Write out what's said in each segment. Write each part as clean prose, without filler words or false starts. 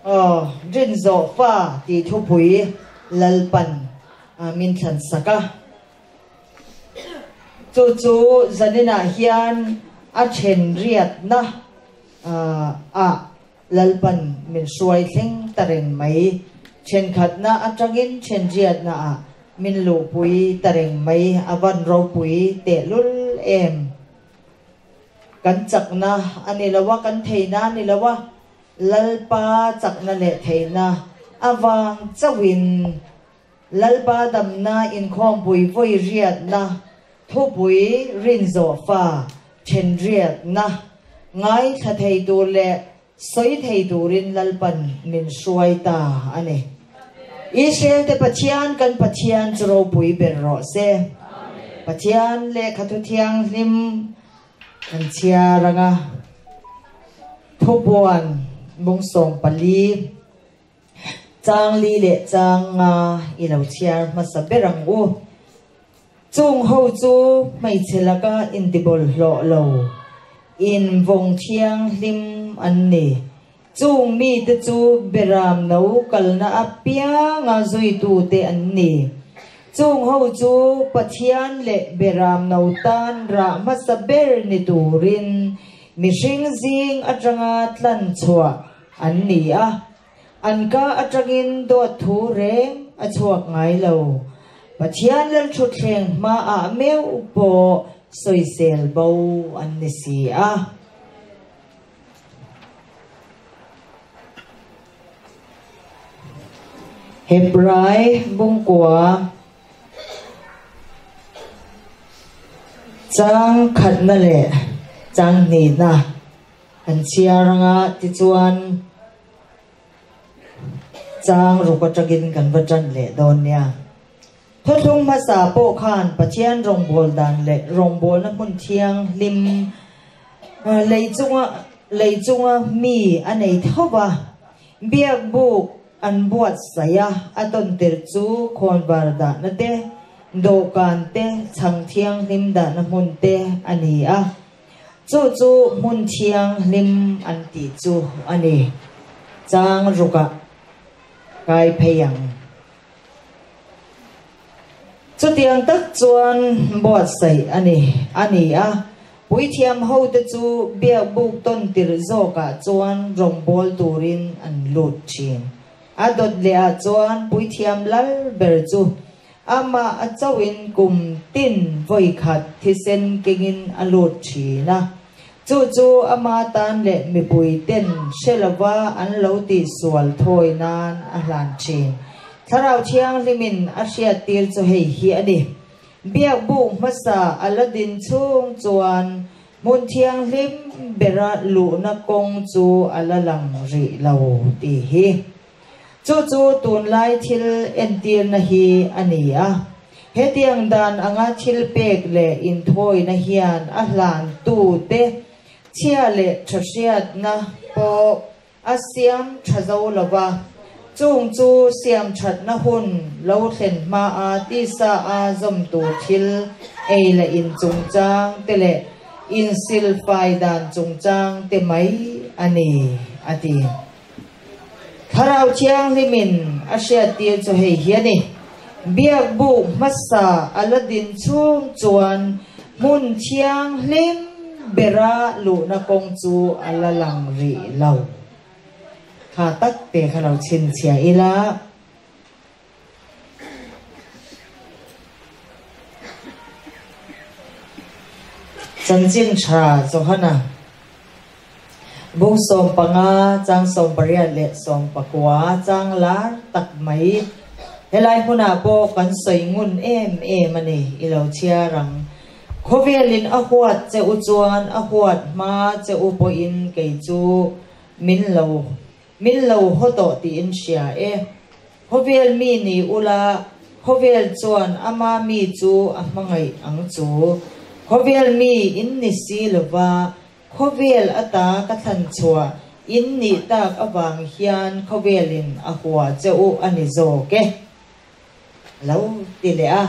Aw, Rinzawh fa tih thupui Lalpan min thlan sak a. Chu chu zaninah hian a then riatna ah Lalpan min hruai thleng ta reng mai. Thenkhatna atangin then riatna ah min luhpui ta reng mai. A van ropui tehlul em. Kan chakna a ni lo a, kan theihna a ni lo a, Lalpa chakna leh theihna avang chauhin Lalpa damna inkhawmpui vawi riatna thupui rinzawh fa then riatna ngaithla thei tur leh sawi thei turin Lalpan min hruai ta a ni. Israel te Pathian kan Pathian chu ropui ber rawh se. Pathian lehkha thu thianghlim kan chhiar anga thubuan mung 14 chang li leh chang nga i lo chhiar hmasa ber ang u. Chung ho chu hmeichhe laka intibawlhhlawh lo, invawng thianghlim an ni. Chung mite chu Beram no kalna apianga zuitute an ni. Chung ho chu Pathian leh Beram no tan rah hmasa ber ni turin mihring zing atanga tlan chhuah an ni a. An ka atangin dawt thu reng a chhuak ngai lo. Pathian Lalthutthleng hmaah meuh pawh sawisel bo an ni si a. Hebrai bungkua chang khatna leh chang hnihna kan chhiar anga tichuan chang ruk atangin kan va tan leh dawn nia. Thawthlung hmasa pawh khan Pathian rawngbâwl dan leh rawngbâwlna hmun thianghlim lei chunga lei chunga mi a nei tho va, biak buk an buatsaih a, a tawn tirh chu khawnvar dahna te, dawhkan te, chhang thianghlim dahna hmun te a ni a. Chu chu hmun thianghlim an tih chu a ni. Chang rukah kai phei ang. Chutiang tak chuan buatsaih a ni a ni a, puithiam hote chu biakbuk tawn tirh zawkah chuan rawngbâwl turin an lut ṭhin. A dawt lehah chuan puithiam lal ber chu amah a chauhin kum tin vawi khat thisen kengin a lut ṭhin a. Chu chu ama tan leh mipui ten hre lova an lo tihsual thawi nan a hlan thin. Thlarau Thianghlimin a hriattir chu hei hi a ni, Biakbuk hmasa a la din chhung chuan hmun thianghlim bera luhna kawng chu a la lang rih lo tih hi. Chu chu tunlai thil entirna hi a ni a. Hetiang dan anga thil pek leh inthawina hian a hlantute chhia leh tha hriatna pawh a siam tha zo lo va, chung chu siam thatna hun lo thlen hmaa tisa a zawm tur thil ei leh in chungchang te leh insilfai dan chungchang te mai a ni, a ti. Thlarau Thianghlimin a hriattir chu hei hi a ni, Biakbuk hmasa a la din chhung chuan hmun thianghlim bera luhna kawng chu a la lang rih lo. Kha tak te kha lo chhinchhiah ila. Chanchin tha Johana bung 15 chang 18 leh 19 chang lar tak mai helai hmunah pawh kan sawi ngun em em a ni i lo chhiar ang. Khawvelin a huat che u chuan a huat hma che u pawhin kei chu min lo Min lo haw tawh tiin hria e. Khawvel mi ni ula, khawvel chuan ama mi chu a hmangaih ang chu. Khawvel mi in ni si lova, khawvel ata ka thlan chhuah in nih tak avang hian khawvelin a hua che u a ni zawk e. Lo ti leh a.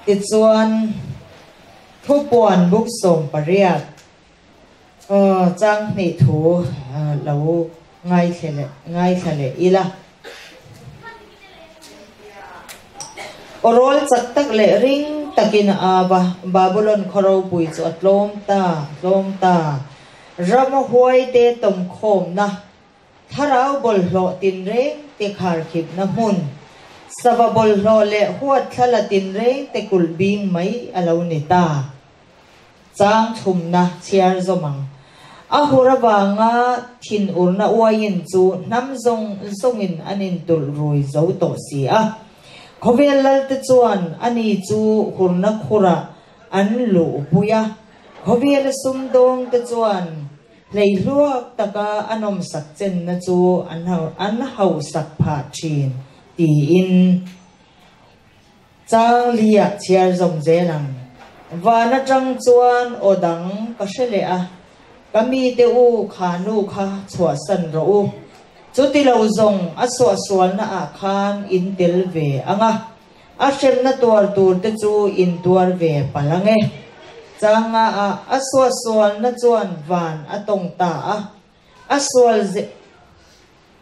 Tichuan, thupuan buk 18. Aw, chang hnih thu lo Ngaithla leh ngaithla leh ila. Aw rawl chak tak leh ring takin a av a, Babulon khaw ropui chu a tlawm ta, a tlawm ta. Rama huaite tawmkhawmna, thlarau bawlhhlawh tinreng te kharkhipna hmun, sava bawlhhlawh leh huatthlala tinreng te kulh bing mai a lo ni ta. Chang thumna chhiar zawm ang. A hur avanga thinurna uaiin chu hnam zawng zawngin an intulh rui zo tawh si a. Khawvel lalte chuan ani chu hurna khurah an luhpui a, khawvela sumdawngte chuan hleihluak taka a nawmsak chenna chu an hausak phah thin tiin. Chang liah chhiar zawm zel ang. Van atang chuan aw dang ka hre leh a, Ka mite u kha nu kha chhuahsan rawh u. Chuti lo zawng a suahsualna ah khan in tel ve ang a, a hremna tuar tur te chu in tuar ve palh ang e. Changa ah a suahsualna chuan van a tawng ta a, a sual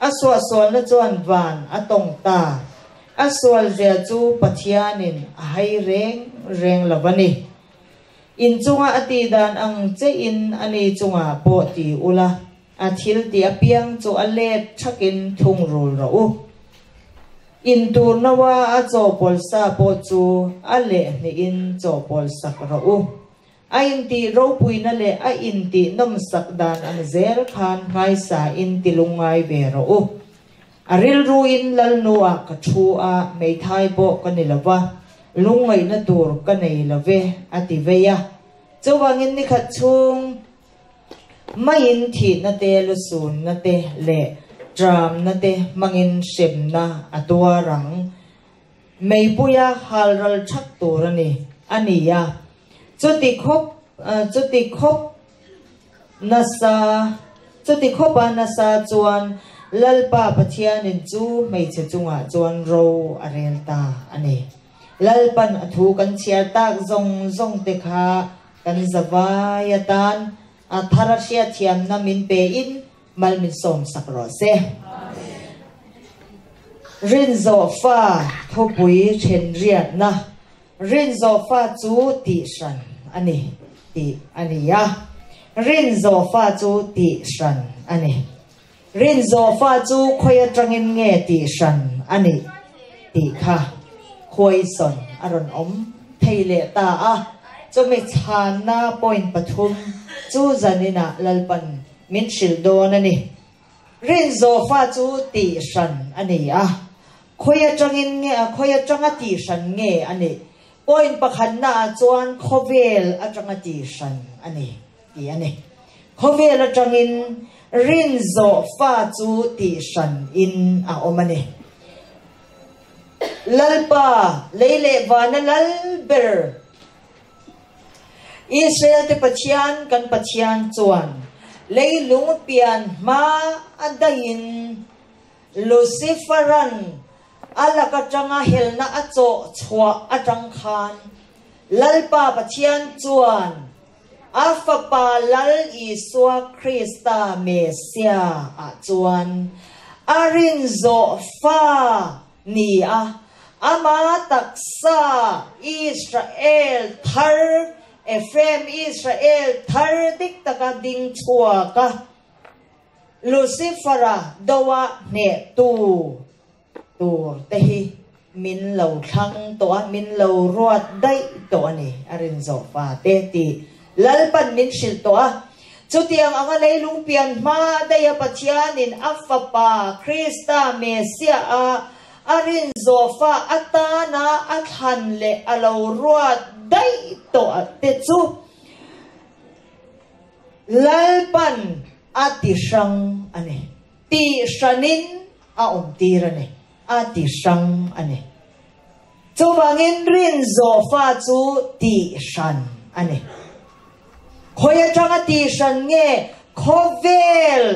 A suahsualna chuan van a tawng ta. A sualzia chu Pathianin a hai reng reng lo a ni. In chunga a tih dan ang chein ani chungah pawh ti ula, a thil tih apiang chu a let thakin thungrul rawh u. In tur noa a chawhpawlsa pawh chu a lehhnihin chawhpawlsak rawh u. A intih ropuina leh a intih nawmsak dan ang zel khan nghaisa in ti lungngai ve rawh u. A rilruin Lalnuah ka thu a, hmeithai pawh ka ni lo va, lungngaihna tur ka nei lo ve, a ti vei a. Chuvangin nikhat chhung maiin thihna te, lusunna te leh tramna te hmangin hremna a tuar ang. Meipuia halral thak tur a ni, a ni a. Chuti khawp, chuti khawp nasa, chuti khawpa nasa chuan Lalpa Pathianin chu hmeichhe chungah chuan ro a rel ta a ni. Lalpan a thu kan chhiar tak zawng zawng te kha kan zavai atan a thar a hriatthiamna min pein Mal min sawm sak rawh se. Rinzawh fa thupui then riatna, Rinzawh fa chu tih hran a ni tih a ni a. Rinzawh fa chu tih hran a ni. Rinzawh fa chu khawi atangin nge tih hran a nih tih kha question a rawn awm thei leh ta a. Chumi chhanna point pathum chu zaninah Lalpan Min hrilh dawn a ni. Rinzawfa chu tih hran a ni a. Khawi atangin nge a khawi atanga tih hran nge a nih? Point pakhatnaah chuan khawvel atanga tih hran a ni tih a ni. Khawvel atangin Rinzawfa chu tih hran in a awm a ni. Lalpa, lei leh vana lal ber. Israel-te Pathian kan Pathian chuan leilung pian hma a daihin Lucifer-a'n a lak atanga helna a chawh chhuah atang khan Lalpa Pathian chuan a Fapa Lal Isua Krista Messiah ah chuan a rinzawh fa ni a, ama taksa Israel thar, Ephraim Israel thar dik taka ding chhuak a, Lucifer-a doa hnehtu tur te hi min lo thlang tawh a, min lo ruat daih tawh a ni, a rin zawh fa te tih Lalpan min hrilh tawh a. Chutiang anga leilung pian hma daiha Pathianin a Fapa Krista Messiah a a rin zawh fa atana a thlan leh a lo ruat daih tawh te chu Lalpan a ti hrang a ni. Tih hranin a awmtir a ni. A ti hrang a ni. Chuvangin rin zawh fa chu tih hran a ni. Khawi atanga tih hran nge khawvel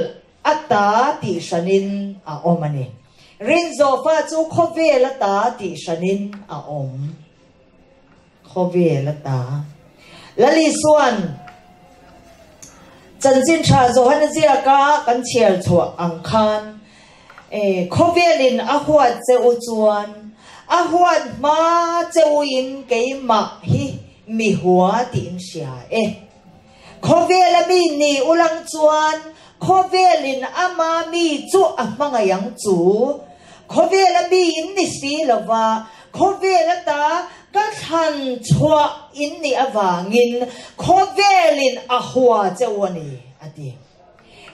ata tih hranin a awm a ni. Rin zawh fa chu khawvel ata tih hranin a awm. Khawvel ata. Lali chuan. Chanchin tha Johana ziaka kan chhiar chhuah ang khan, Khawvelin a huat che u chuan a huat hma che uin keimah hi mi hua tiin hria e. Khawvela mi ni ulang chuan khawvelin ama mi chu a hmangaih ang chu. Khawvela mi in ni si lova, khawvel ata ka thlan chhuah in nih avangin khawvelin a hua che u a ni, a ti.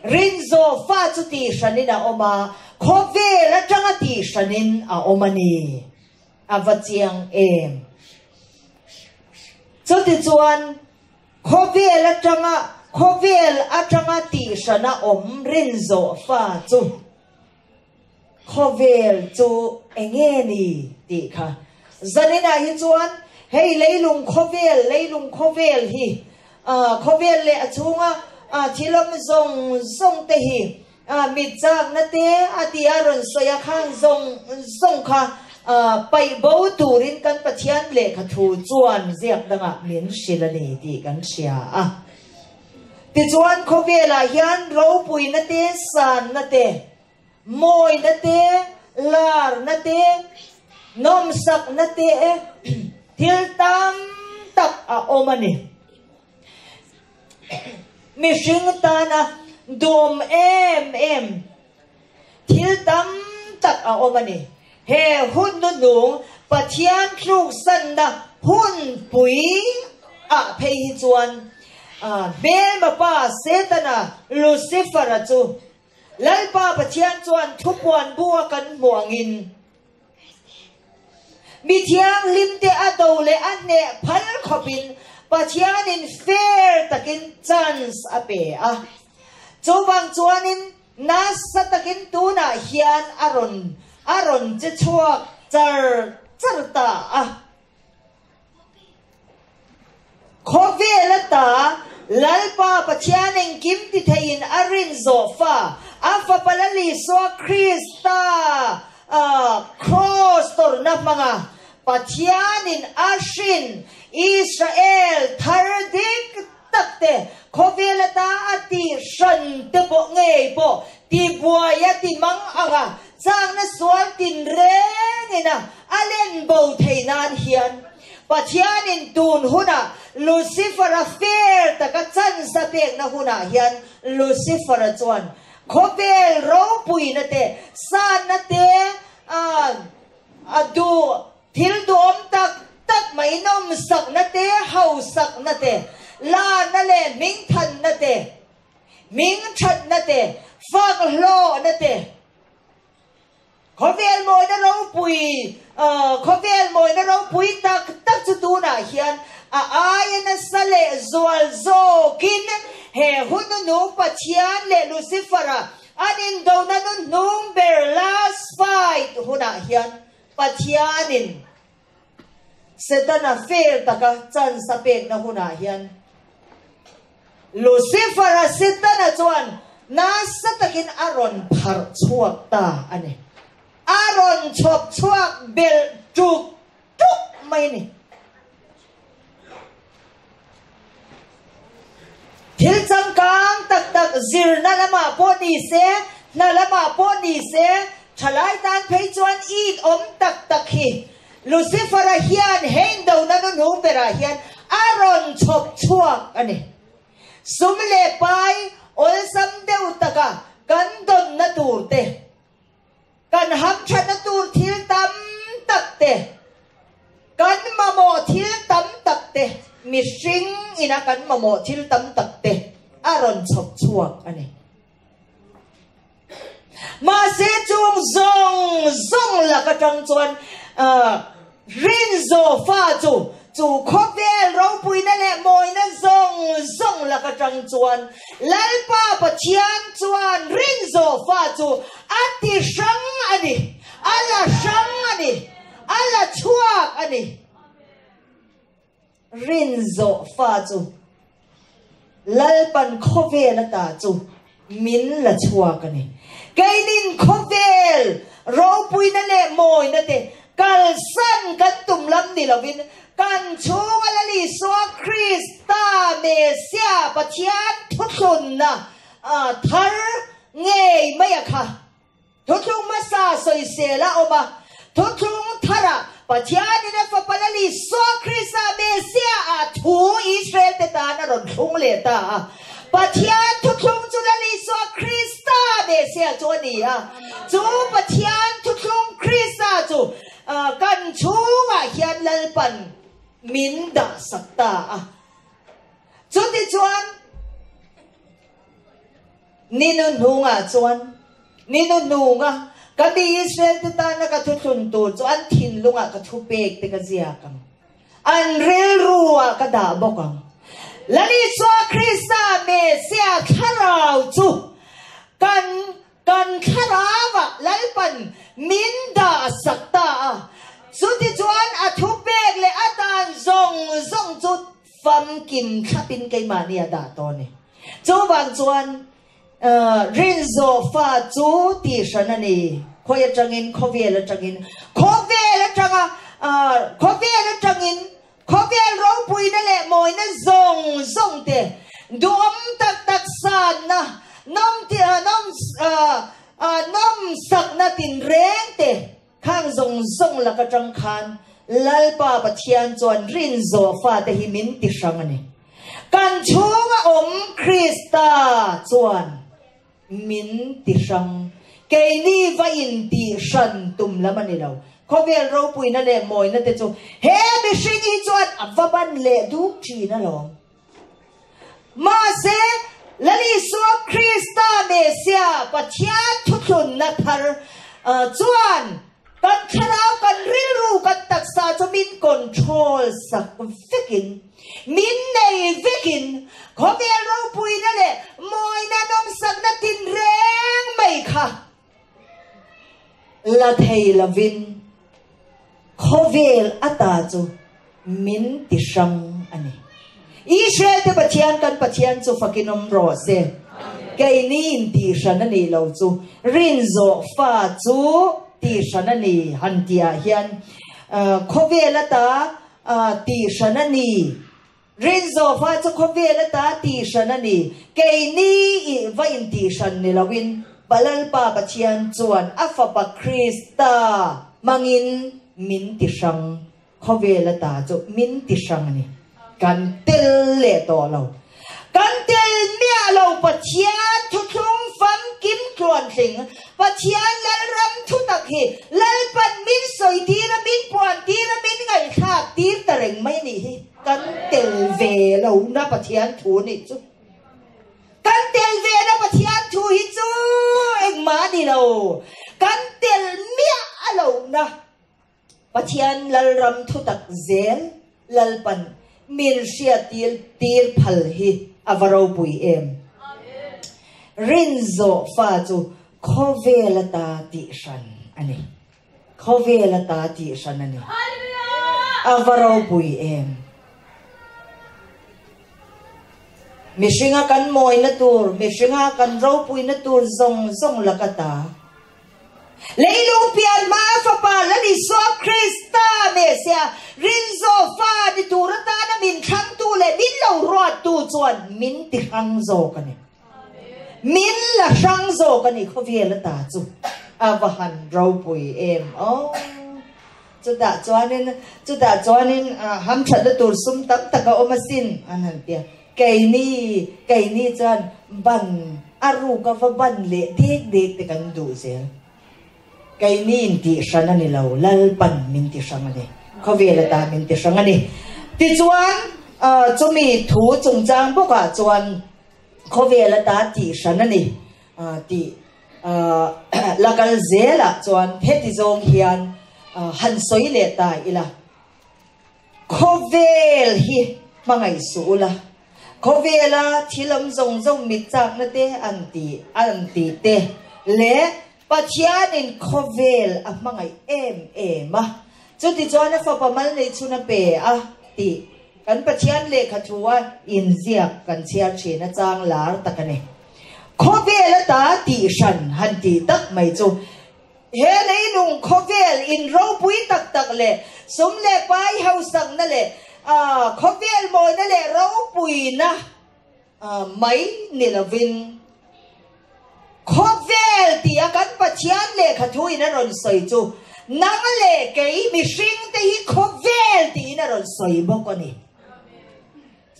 Rinzawh fa chu tihhranin a awm a, khawvel atanga tihhranin a awm a ni. A va chiang em? Chutichuan, khawvel atanga khawvel atanga tihhrana awm rinzawh fa chu khawvel chu enge ni tih kha zaninah hi chuan hei leilung khawvel leilung khawvel hi khawvel leh a chhunga thil awm zawng zawng te hi Mit chakna te a ti a rawn sawi a, khang zawng zawng kha paih bo turin kan Pathian lehkha thu chuan ziak dangah min hrilh a ni tih kan hria a. Tichuan khawvelah hian ropuina te, sanna te, mawina te, larna te, nawmsakna te thil tam tak a awm a ni. Mihring tana duhawm em em thil tam tak a awm a ni. He hun hnuhnung Pathian tluksanna hunpui ah phei hi chuan hmelma pa Setana, Lucifer-a chu Lalpa Pathian chuan thupuan bu a kan hmuh angin, Mi thianghlimte a do leh a hneh phal khawpin Pathianin fair takin chance a pe a. Chuvang chuanin nasa takin tunah hian a rawn a rawn che chhuak char char ta a. Khawvel ata Lalpa Pathian engkim ti theiin a rin zawh fa, a Fapa Lal Isua Krista Kraws tawrhna hmanga Pathianin a hrin Israel thar dik tak te khawvel ata a tih hran te pawh ngei pawh tibuai a ti mang ang a, chakna sual tinrengin a a len bo thei nan hian Pathianin tun hunah Lucifer-a fair taka chance a pekna hunah hian Lucifer-a chuan khawvel ropuina te, sanna te a duh thil duhawm tak tak mai nawmsakna te, hausakna te, lana leh hmingthanna te, hmingthatna te, fakhlawhna te, Khawvel mawina ropui, khawvel mawina ropui tak tak chu tunah hian a aia nasa leh zual zawkin he hun nunung Pathian leh Lucifer-a an indona nunhnung ber last fight hunah hian Pathianin Setana fair taka chance a pekna hunah hian Lucifer-a Setana chuan nasa takin a rawn pharh chhuak ta a ni. A rawn chhawp chhuak belh tuk tuk mai a ni. Thil changkang tak tak zirna lamah pawh ni se, hna lamah pawh ni se, thalai tan phei chuan it awm tak tak hi Lucifer-a hian he indona nuhnung berah hian a rawn chhawp chhuak a ni. Sum leh pai awlsam deuh taka kan dawnna tur te, Kan hamthatna tur thil tam tak te, kan mamawh thil tam tak te, mihring ina kan mamawh thil tam tak te a rawn chhawp chhuak a ni. Mahse chung zawng zawng lak atang chuan Rinzaw fa chu chu khawvel ropuina leh mawina zawng zawng lak atang chuan Lalpa Pathian chuan Rinzaw fa chu a ti hrang a ni, a la hrang a ni, a la chhuak a ni. Rinzawh fa chu Lalpan khawvel ata chu min la chhuak a ni. Keinin khawvel ropuina leh mawina te Kalsan kan tum lam ni lovin kan chhunga Lal Isua Krista Messia Pathian thuthlunna thar ngei mai a kha. Thuthlung hmasa sawisel a awm a, thuthlung tharah Pathianin a Fapa Lal Isua Krista Messia ah thu Israel te tan a rawn thlung leh ta a. Pathian thuthlung chu Lal Isua Krista Messia chu a ni a. Chu Pathian thuthlung Krista chu kan chhungah hian Lalpan min dahsak ta a. Chutichuan Ni nu hnungah chuan, ni nu hnunga ka mi Israel te tana ka thuthlun tur chu an thinlungah ka thu pek te ka ziak ang. An rilru ah ka dah bawk ang. Lal Isua Krista Messiah thlarau chu kan kan thlarau ah Lalpan min dah sak ta a. Chutichuan a thu pek leh a dan zawng zawng chu famkim thlapin keimahni a dah tawh a ni. Chuvang chuan Rinzawh fa chu tih hran a ni. Khawi atangin? Khawvel atangin. Khawvel atanga khawvel atangin khawvel ropuina leh mawina zawng zawng te duhawm tak tak sanna nawm nawm nawmsakna tinreng te khang zawng zawng lak atang khan Lalpa Pathian chuan Rinzawh fate hi min ti hrang a ni. Kan chhunga awm Krista chuan min ti hrang. Keini va intih hran tum lam a ni lo. Khawvel ropuina leh mawina te chu he mihring hi chuan a va ban leh duk thin alawm. Mahse, Lal Isua Krista Messia, Pathian thuthlunna thar chuan kan thlarau, kan rilru, kan taksa chu min control sak vekin, min nei vekin, khawvel ropuina leh mawina nawmsakna tinreng mai kha la thei lovin khawvel ata chu min ti hrang a ni. Israel te Pathian kan Pathian chu fakin awm rawh se. Keini in tih hran a nih lo chu rinzawh fa chu tih hran a ni han tih ah hian khawvel ata tih hran a ni. Rinzawh fa chu khawvel ata tih hran a ni. Keini i va in tih hran ni loin Palalpa Pathian chuan a fapa Krista hmangin min ti hrang. Khawvel ata chu min ti hrang a ni. Kan tel leh tawh lo. Kan tel miah lo Pathian thuthlung famkim tluantling, Pathian Lalram thutak hi Lalpan min sawi tir a, min puan tir a, min ngaihthlak tir ta reng mai a nih hi. Kan tel ve lo na Pathian thu nih chu. Kan tel ve na Pathian thu hi chu engmah a ni lo. Kan tel miah a lo na. Pathian Lalram thutak zel Lalpan min hriatil tir phal hi a va ropui em. Rinzawh fa chu khawvel ata tih hran a ni. Khawvel ata tih hran a ni. A va ropui em. Mihringa kan mawina tur, mihringa kan ropuina tur zawng zawng laka ta. Leilung pian hma a Fapa Lal Isua Krista Messia rinzawh fa ni tur atana min thlangtu leh min lo ruattu chuan min ti hrang zawk a ni. Min la hrang zawk a ni khawvel ata chu a va han ropui em aw. Chutah chuanin chutah chuanin hamthatna tur sum tam tak a awm asin an han ti a. Keini, keini chuan ban, a ruk a va ban leh dek dek te kan duh zel. Keini in tih hran a ni lo, Lalpan min ti hrang a ni, khawvel ata min ti hrang a ni. Tichuan, chumi thu chungchang bawkah chuan khawvel ata tih hran a ni tih la kal zelah chuan heti zawng hian han sawi leh ta ila. Khawvel hi hmangaih suh ula, khawvela thil awm zawng zawng mit chakna te an ti an tih te leh Pathianin khawvel a hmangaih em em a, chutichuan a fapa mal nei chhun a pe a tih kan Pathian lehkha thua inziak kan chhiar thin a chang lar tak a ni. Khawvel ata tih hran han tih tak mai chu. He leilung khawvel in ropui tak tak leh sum leh pai hausakna leh khawvel mawina leh ropuina mai ni lovin khawvel tia kan Pathian lehkha thu in a rawn sawi chu nang leh kei mihring te hi khawvel tiin a rawn sawi bawk a ni.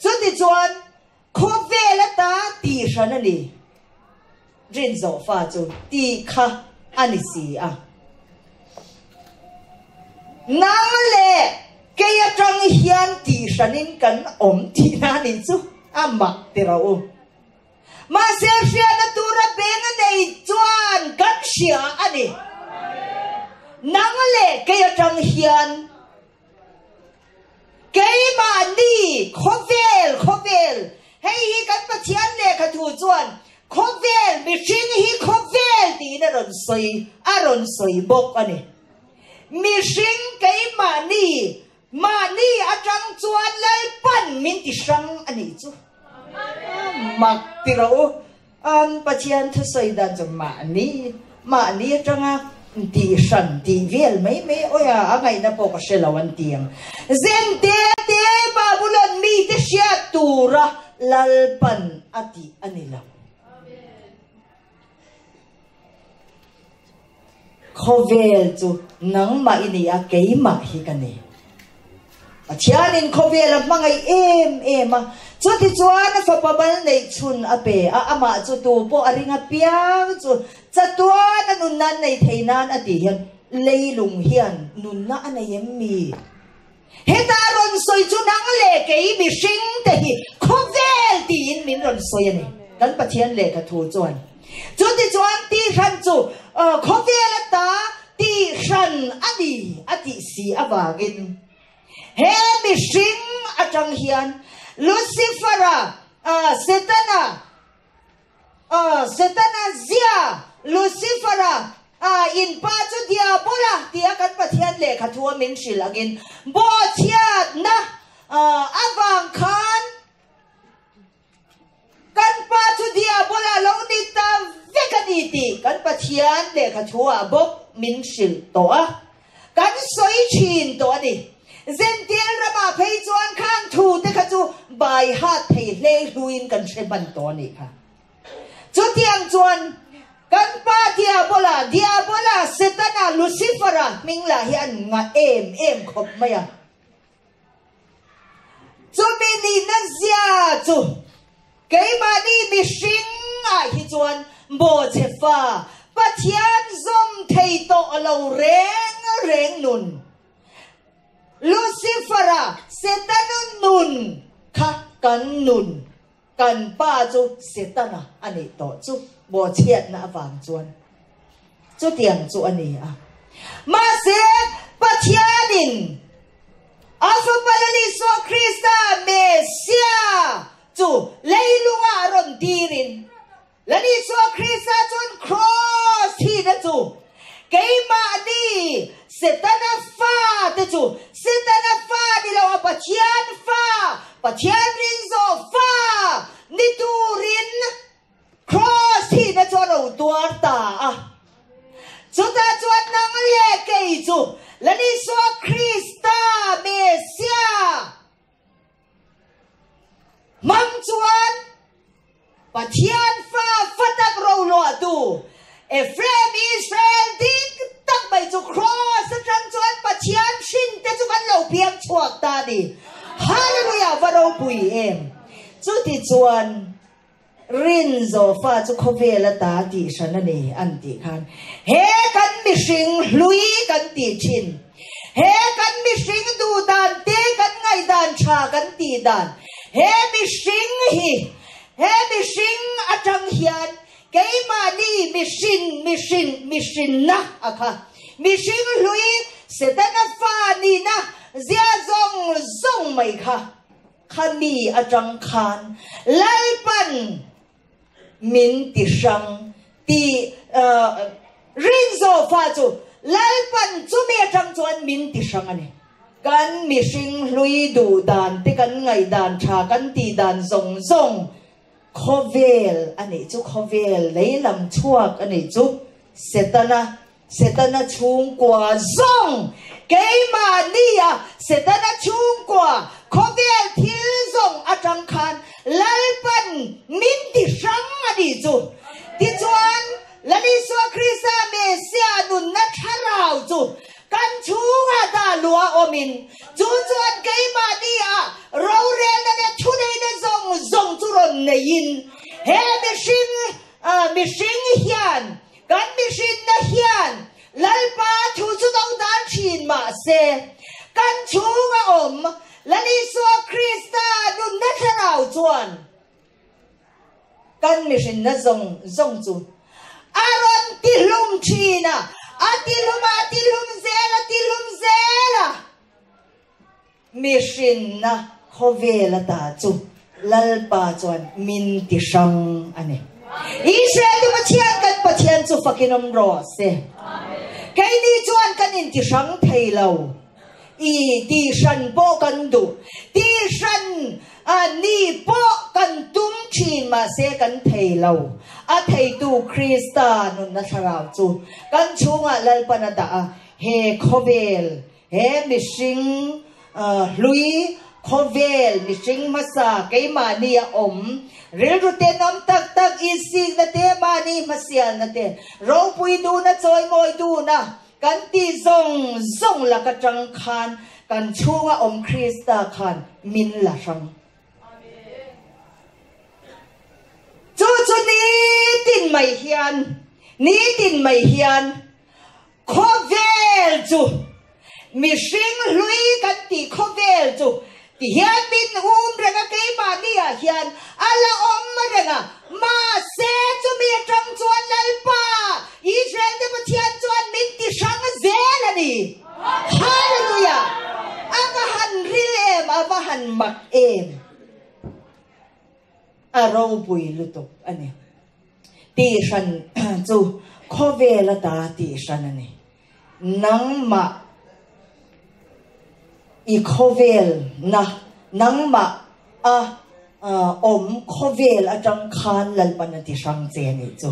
Chutichuan Khawvel ata tih hran a ni. Rinzawh fa chu tih kha a ni si a. Nang leh kei atang hian tih hranin kan awm tihna a nih chu a mak ti ro u. Mahse hriatna tura beng a nei chuan kan hria a ni. Nang leh kei atang hian. Keimahni khawvel, khawvel, hei hi kan Pathian lehkha thu chuan khawvel, mihring hi khawvel tiin a rawn sawi, a rawn sawi bawk a ni. Mihring keimahni, mahni atang chuan Lalpan min ti hrang a nih chu. Mak ti rawh u. An Pathian thusawi dan chu mahni mahni atanga tih hran tih vel mai mai awi a, a ngaihna pawh ka hre lo an ti ang. Zente te Babulon mite hriat tura Lalpan a tih a ni lo. Khawvel chu nangmah i ni a, keimah hi ka ni. Pathianin khawvel a hmangaih em em a, chutichuan a fapa mal neih chhun a pe a, amah chu tu pawh a ring apiang chu chatuan a nunna an nei thei nan a tih hian leilung hian nunna a nei em mi? Heta a rawn sawi chu nang leh kei mihring te hi khawvel tiin min rawn sawi a ni. Kan Pathian lehkha thu chuan chutichuan tihhran chu khawvel ata tihhran a ni a tih si avangin he mihring atang hian Lucifer-a, Setana, Setana zia Lucifer-a in pa chu Diabola tia kan Pathian lehkha thu a min hrilh angin bawhchhiatna avang khan kan pa chu Diabola lo ni ta vek a ni tih kan Pathian lehkha thu ah bawk min hrilh tawh a. Kan sawi thin tawh a ni. Zentil ramah phei chuan khang thu te kha chu bai hat thei hlei hluin kan hre hman tawh a nih kha. Chutiang chuan kan pa Diabola, Diabola, Setana, Lucifera hming lah hi an ngah em em khawp mai a. Chumi nihna zia chu keimahni mihring ah hi chuan bawhchhe fa Pathian zawm thei tawh lo reng reng nun, Lucifer-a Setana nun kha kan nun, kan pa chu Setana a nih tawh chu bawhchhiatna avang chuan chutiang chu a ni a. Mahse, Pathianin a Fapa Lal Isua Krista, Messiah, chu leilungah a rawn tirin, Lal Isua Krista chuan Kraws thihna chu keimahni Setana fa te chu Setana fa ni lo a Pathian fa, Pathian rinzawh fa ni turin Kraws thihna chu a ro tuar ta a. Chutah chuan nang leh kei chu Lal Isua Krista Messiah hmang chuan Pathian fa fa tak roluahtu Ephraim Israel dik tak mai chu Kraws atang chuan Pathian hrin te chu kan lo piang chhuak ta a ni. Hallelujah! Va ropui em! Chuti chuan Rin zawhfa chu khawvel ata tih hran a ni an tih khan he kan mihring hlui kan tih thin, he kan mihring duh dan te kan ngaihdan tha kan tih dan, he mihring hi he mihring atang hian keimahni mihrin mihrin mihrinna a kha mihring hlui Setana fa nihna zia zawng zawng mai kha. Khami atang khan Lalpan min ti hrang ti Rinzawh fa chu Lalpan chumi atang chuan min ti hrang a ni. Kan mihring hlui duh dan te kan ngaihdan tha kan tih dan zawng zawng khawvel a nih chu khawvel lei lam chhuak a nih chu Setana. Setana chhungkua zawng keimahnia Setana chhungkua khawvel thil zawng atang khan Lalpan min ti hrang a nih chu. Tichuan, Lal Isua Krista Messiah nunna thlarau chu kan chhungah dah luah awmin, chu chuan keimahnia rorelna leh thuneihna zawng zawng chu rawn neiin, he mihring mihring hian Kan mihrinna hian Lalpa thu chu do dan thin mah se, kan chhunga awm Lal Isua Krista nunna thlarau chuan kan mihrinna zawng zawng chu a rawn tihlum thin a, a tihlum a, a tihlum zel, a tihlum zel a. Mihrinna khawvel ata chu Lalpa chuan min ti hrang a ni. Israel te Pathian kan Pathian chu fakin awm rawh se. Keini chuan kan inti hrang thei lo. I tihhran pawh kan duh. Tihhran ni pawh kan tum thin mahse kan thei lo. A theitu Krista nunna thlarau chu kan chhungah Lalpan a dah a, he khawvel He mihring hlui khawvel mihring hmasa keimahni a awm rilru tenawm tak tak insikna te mahni hmasialna te ropui duhna chawimawi duhna kan tih zawng zawng lak atang khan kan chhunga awm Krista khan min la hrang. Chu chu nitin mai hian nitin mai hian Khawvel chu mihring hlui kan tih khawvel chu ti hian min um reng a, keimahni ah hian a la awm reng a, mahse chumi atang chuan Lalpa Israel te Pathian chuan min ti hrang zel a ni. Hallelujah! A va han ril em, a va han mak em! A ropui lutuk a ni. Tihhran chu khawvel ata tihhran a ni. Nangmah i khawvel na, nangmah a awm khawvel atang khan Lalpan a ti hrang che a nih chu.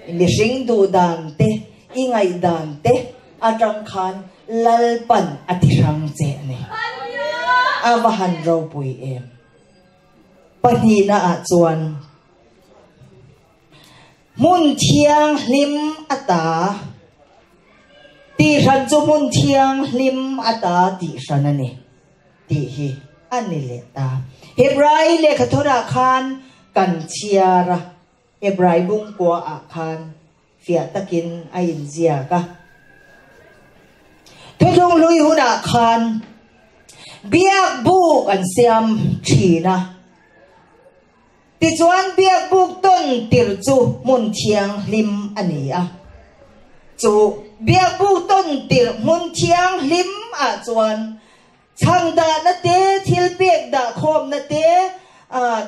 I mihring duh dan te, i ngaih dan te atang khan Lalpan a ti hrang che a ni. A va han ropui em. Pahnihna ah chuan hmun thianghlim ata tihhran chu hmun thianghlim ata tihhran a ni tih hi a ni leh ta. Hebrai lehkhathawnah khan kan chhiar a, Hebrai bungkua ah khan fiah takin a inziak a. Thuthlung hlui hunah khan biak buk an siam thin a, tichuan biak buk tawn tir chu hmun thianghlim a ni a. Chu biak buk tawn tir hmun thianghlim ah chuan Chhang dahna te, thil pek dah khawmna te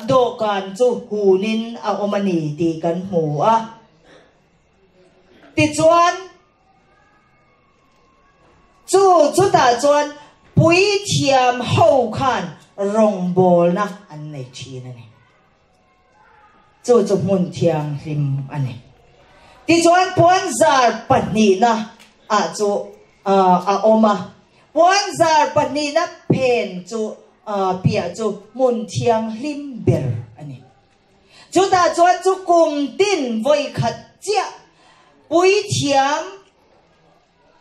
dawhkan chu hunin a awm a ni tih kan hmu a. Tichuan, chu chutah chuan puithiam ho khan rawngbawlna an nei thin a ni. Chu chu hmun thianghlim a ni. Tichuan puanzar pahnihna ah chu a awm a, puanzar pahnihna phen chu piah chu hmun thianghlim ber a ni. Chutah chuan chu kum tin vawi khat chiah puithiam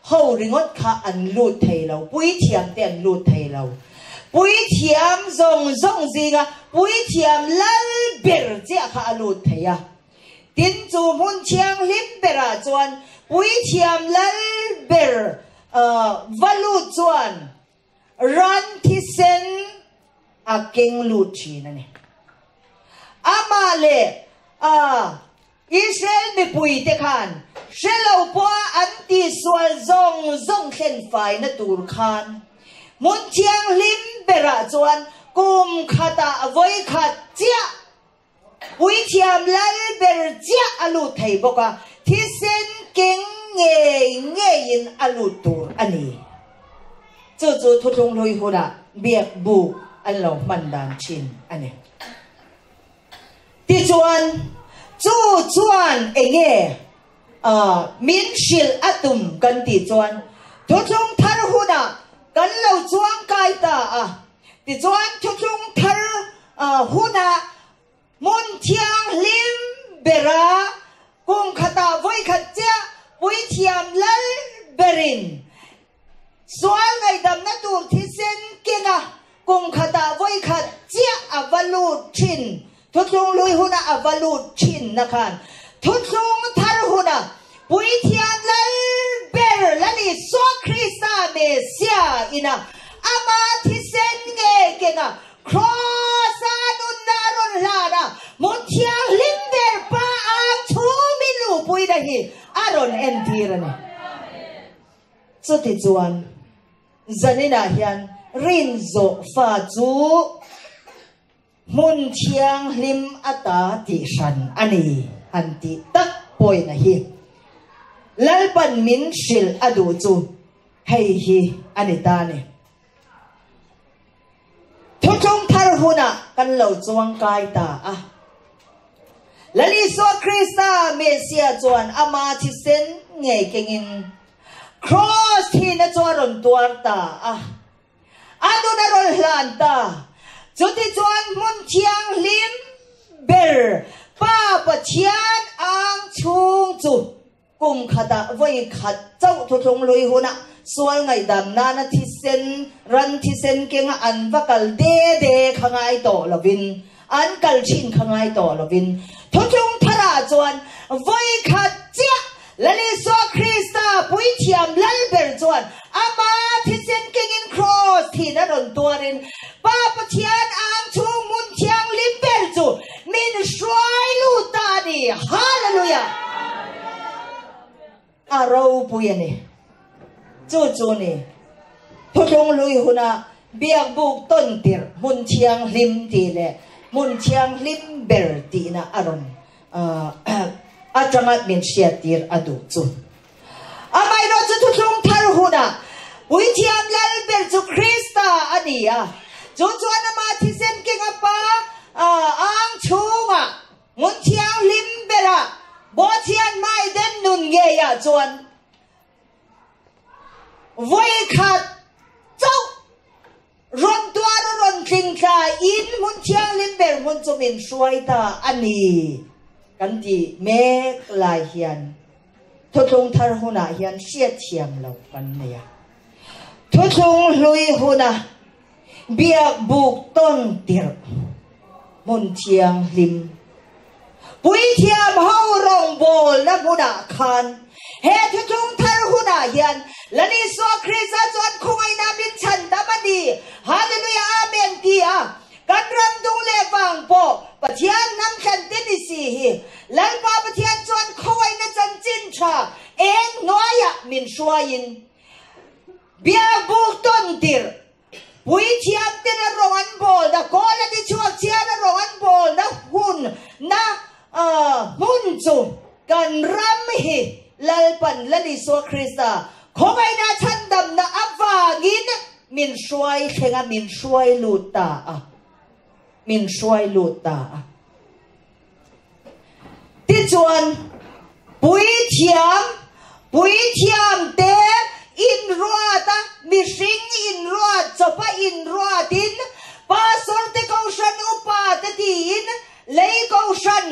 Ho ringawt kha an lut thei lo, puithiam te an lut thei lo. Puithiam zawng zawng zinga puithiam lal ber chiah kha a lut thei a. Tin, chu hmun thianghlim berah chuan puithiam lal ber va lut chuan Ran thisen a keng lut thin a ni. Amah leh a Israel mipuite khan hre lo pawha an tihsual zawng zawng thlen faina tur khan hmun thianghlim berah chuan kum khatah vawi khat chiah Puithiam lal ber chiah a lut thei bawk a, thisen keng ngei ngeiin a lut tur a ni. Chu chu thuthlung hlui hunah biak buk an lo hman dan thin a ni. Tichuan, chu chuan enge? Min hrilh a tum kan tih chuan Thuthlung Thar hunah kan lo chuang kai ta a. Tichuan Thuthlung Thar hunah hmun thianghlim bera kum khatah vawikhat chiah Puithiam Lal berin Sual ngaihdamna tur thisen kenga kum khatah vawikhat chiah a va lut thin. Thuthlung hlui huna a va lut thin na khan Thuthlung thar huna Puithiam Lal ber Lal Isua Krista Mesia ina ama thisen nge kenga Kraws-a nunna a rawn hlan a, hmun thianghlim ber pa ang chhumin luhpuina hi a rawn entir a ni. Chutichuan, zaninah hian rinzawh fa chu hmun thianghlim ata tih hran a ni han tih tak pawina hi Lalpan min hrilh a duh chu hei hi a ni ta ni. Thuthlung thar hunah kan lo chuangkai ta a. Lal Isua Krista Mesia chuan ama thisen ngei kengin Kraws thihna chu a rawn tuar ta a, a nun a rawn hlan ta. Chutichuan hmun thianghlim ber Pa Pathian ang chhung chu Kum khatah vawi khat chauh thuthlung lui hunah sual ngaihdam nana thisen, ran thisen kenga an va kal de de kha ngai tawh lovin, an kal thin kha ngai tawh lovin, thuthlung tharah chuan vawi khat chiah Lal Isua Krista Puithiam Lal ber chuan ama thisen kengin Kraws thihna rawn tuarin Pa Pathian ang chhung hmun thianghlim ber chu Min hruai lut ta a ni. Hallelujah! A ropui a ni. Chu chu ni. Thuthlung hlui hunah biakbuk tawn tirh hmun thianghlim tih leh hmun thianghlim ber tihna a rawn atanga min hriattir a duh chu. Amaherawh chu thuthlung thar hunah Puithiam Lal ber chu Krista a ni a, chu chuan amah thisen kenga pa ang chhungah hmun thianghlim berah Bawhthian hmaiden nun ngeiah chuan vawikhat chauh rawn tuar a rawn tling thla in hmun thianghlim ber hmun chu min hruai ta a ni kan tih mek lai hian Thuthlung thar hunah hian hriatthiam lo kan nei a. Thuthlung hlui huna biakbuk tawn tirh hmun thianghlim Puithiam ho rawngbawlna hmunah khan he thuthlung thar hunah hian Lal Isua Krista chuan khawngaihna min chhan dam a ni. Hallelujah Amen ti a Kan ram dung leh vang pawh Pathian hnam thlan te ni si hi Lalpa Pathian chuan khawngaihna chanchin tha eng hnuaiah min hruaiin biakbuk tawn tirh puithiam ten a rawng an bawlna kawl a ni chhuak chhiar a rawng an bawlna hun na hmun chu kan ram hi Lalpan Lal Isua Krista khawngaihna chhandamna avangin Min hruai thleng a, min hruai lut ta a, min hruai lut ta a. Tichuan, puithiam, puithiam te inruat a, mihring inruat chawpa inruatin, pastor te kohhran upa te tiin lei kohhran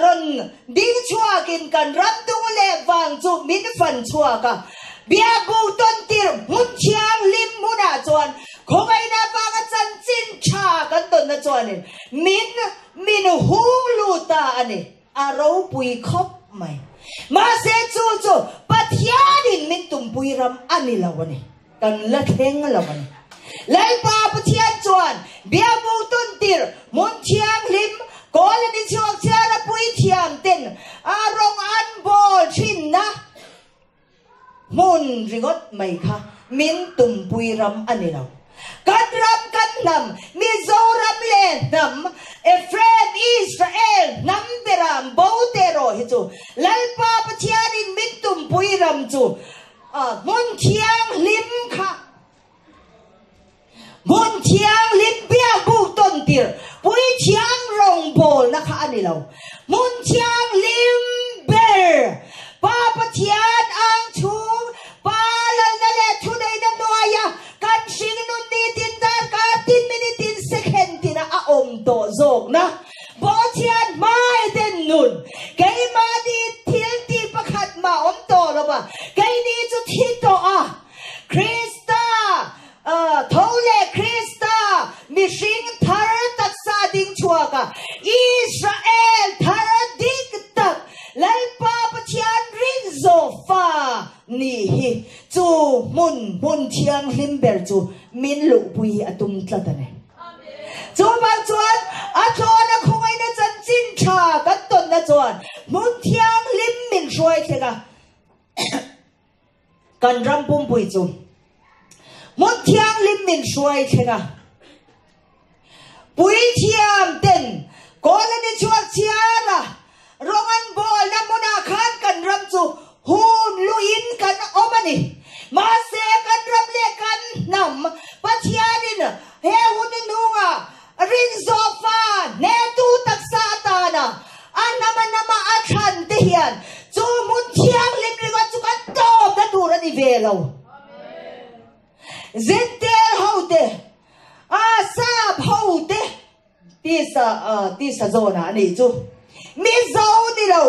rawn ding chhuakin kan ram dung leh vang chu min fan chhuak a. Biakbu tawn tirh hmun thianghlim hmunah chuan khawngaihna vanga chanchin tha kan tawnna chuanin min min hung lut ta a ni. A ropui khawp mai. Mahse chu chu Pathianin min tumpui ram a ni lo a ni. Kan la thleng lo a ni. Lalpa Pathian chuan Biakbu tuntir hmun thianghlim kawl a ni chhuak chhiar a puithiam ten a rawng an bawl thinna hmun ringawt mai kha min tumpui ram a ni lo. Kan ram kan hnam Mizoram leh hnam Ephraim Israel hnam beram bo te erawh hi chu Lalpa Pathianin min tumpui ram chu Hmun thianghlim kha hmun thianghlim biakbuk tawn tir puithiam rawngbawlna kha a ni lo. Hmun thianghlim ber tawh zawkna Pathian hmaiten nun keimahni thil tih pakhat mah awm tawh lo va, keini chu thi tawh a, Krista tho leh Krista mihring thar taksa ding chhuak a, Israel thar dik tak Lalpa Pathian rin zawh fa nih hi chu hmun hmun thianghlim ber chu min luhpui hi a tum tlat a ni. Chuvang chuan a thlawna khawngaihna chanchin tha kan tawnna chuan hmun thianghlim min hruai thleng a, kan ram pumpui chu hmun thianghlim min hruai thleng a. Puithiam ten kawl an i chhuak chhiar a, rawng an bawlna hmunah khan kan ram chu hun luin kan awm a ni. Mahse, kan ram leh kan hnam Pathianin he hun hnungah rinzawh fa hnehtu taksa atana a hnam a hnama a thlan te hian chu hmun thianghlim ringawt chu kan tawpna tur a ni ve lo. Zentel hote, a sap hote tisa tisa zawnah a nih chu. Mizo ni lo,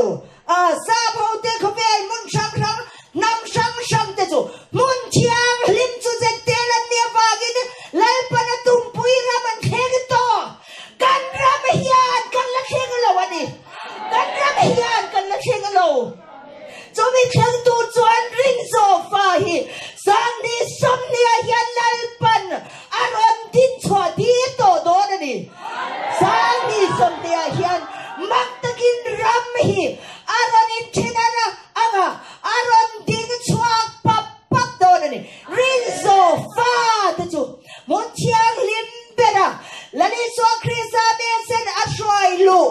a sap hote khawvel hmun hrang hrang, hnam hrang hrang te chu hmun thianghlim chu zentel an nih avangin Lalpana tumpui ram an thleng tawh. Kan ram hian kan la thleng lo a ni. Kan ram hian kan la thleng lo. Chumi thleng tur chuan rinzawh fa hi Sangni Sawmnia hian Lalpan a rawn din chhuah tir tawh dawn a ni. Sangni Sawmnia hian mak takin ram hi a rawn inthen ang a, a rawn ding chhuak pap pap dawn a ni. Rinzawh fa te chu hmun thianghlim bera Lal Isua Krista hmelsen a hruai luh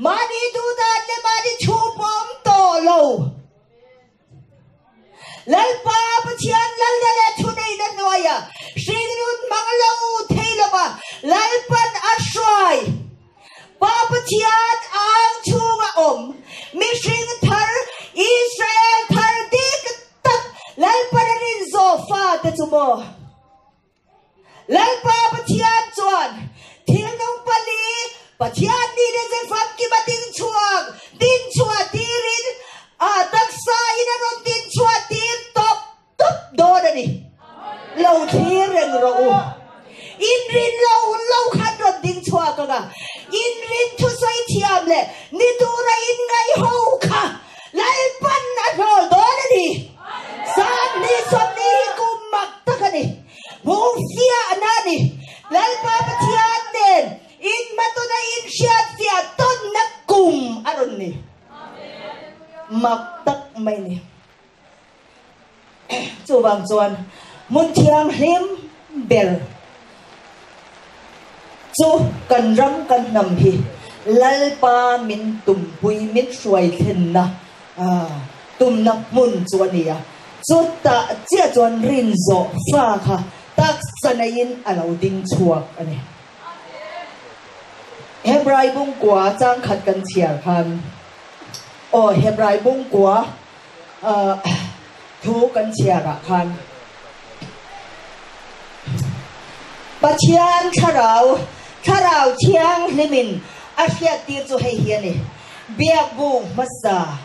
mahni duhdan leh mahni thu pawm tawh lo. Lalpa Pathian lalna leh thuneihna hnuaia hringnun hmang lo thei lova Lalpan a hruai. Pa Pathian ang chhunga awm mihring thar Israel thar dik tak Lalpan a rin zawh fate chu maw? Lalpa Pathian chuan thil nung pali Pathian nihna ze famkima ding chhuak din chhuah tirin a taksa in a rawn din chhuah tir tawp tawp dawn a ni. Lo thlir reng rawh u. Inrin lo hun lo khan rawn ding chhuak ang a, inrin thusawi thiam leh ni tura inngaih ho kha Lalpan a hnawl dawn a ni. Sanghnih sawmni hi kum mak tak a ni. Hmuh fiahna a ni. Lalpa Pathian nen inhmatawna inhriatfiah tawnna kum a rawn ni. Mak tak mai a ni. Chuvang chuan hmun thianghlim ber chu kan ram kan hnam hi Lalpa min tumpui min hruai thlenna tumna hmun chu a ni a. Chutah chiah chuan rinzawh fa kha taksa neiin a lo ding chhuak a ni. Hebrai bungkua changkhat kan chhiar khan aw Hebrai bungkua Thu kan chhiarah khan Pathian thlarau, thlarau thianghlimin a hriattir chu hei hi a ni, Biakbuk hmasa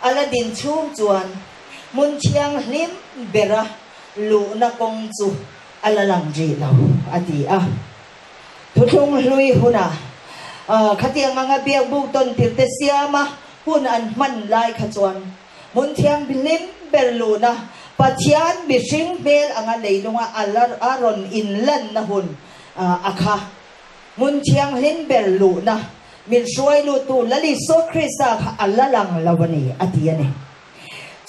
a la din chhung chuan hmun thianghlim bera luhna kawng chu a la lang rih lo, a ti a. Thuthlung hlui hunah khatiang anga biakbuk tawn tirte siama hun an hman lai kha chuan hmun thianghlim ber luhna Pathian mihring hmel anga leilunga a rawn inlanna hun a kha. Hmun thianghlim ber luhna min hruai luttu Lal Isua Krista kha a la lang lo a ni, a ti a ni.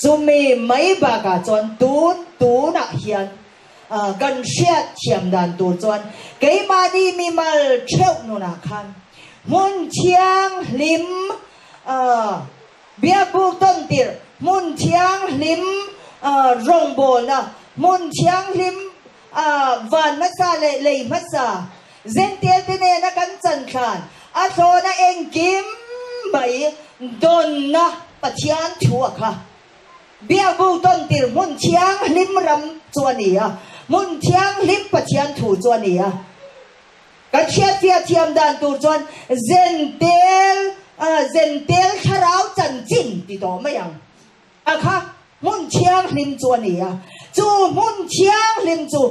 Chumi mai bakah chuan tun tunah hian Kan hriat thiam dan tur chuan keimahni mimal theuh nunah khan hmun thianghlim biakbuk tawn tirh, hmun thianghlim rawngbawlna, hmun thianghlim van hmasa leh lei hmasa zentel te nena kan chanthlan a thlawna engkim mai dawnna Pathian thu a kha. Biakbu tawntir hmun thianghlim ram chu a ni a, hmun thianghlim Pathian thu chu a ni a. Kan hriatfiah thiam dan tur chuan Zentel Zentel thlarau chanchin ti tawh mai ang a kha hmun thianghlim chu a ni a. Chu hmun thianghlim chu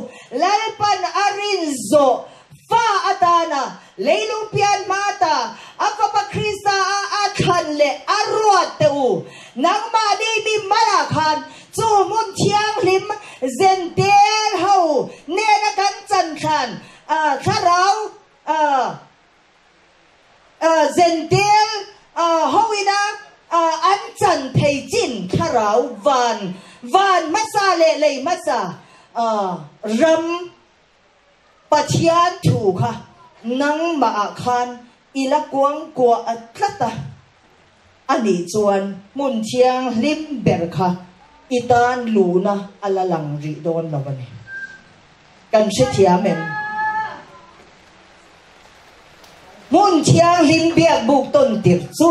Lalpan a rin zawh fa atana leilung pian hma ta a Fapa Krista a a thlan leh a ruat teh u. Nangmahni mi malah khan Chu hmun thianghlim Zentel ho nena kan chan thlan thlarau Zentel ho ina an chan thei chin thlarau van van hmasa leh lei hmasa ram Pathian thu kha nangmah ah khan i la kuangkuah tlat a, a nih chuan hmun thianghlim ber kha i tan luhna a la lang rih dawn lo a ni. Kan hrethiam em? Hmun thianghlim biakbuk tawn tirh chu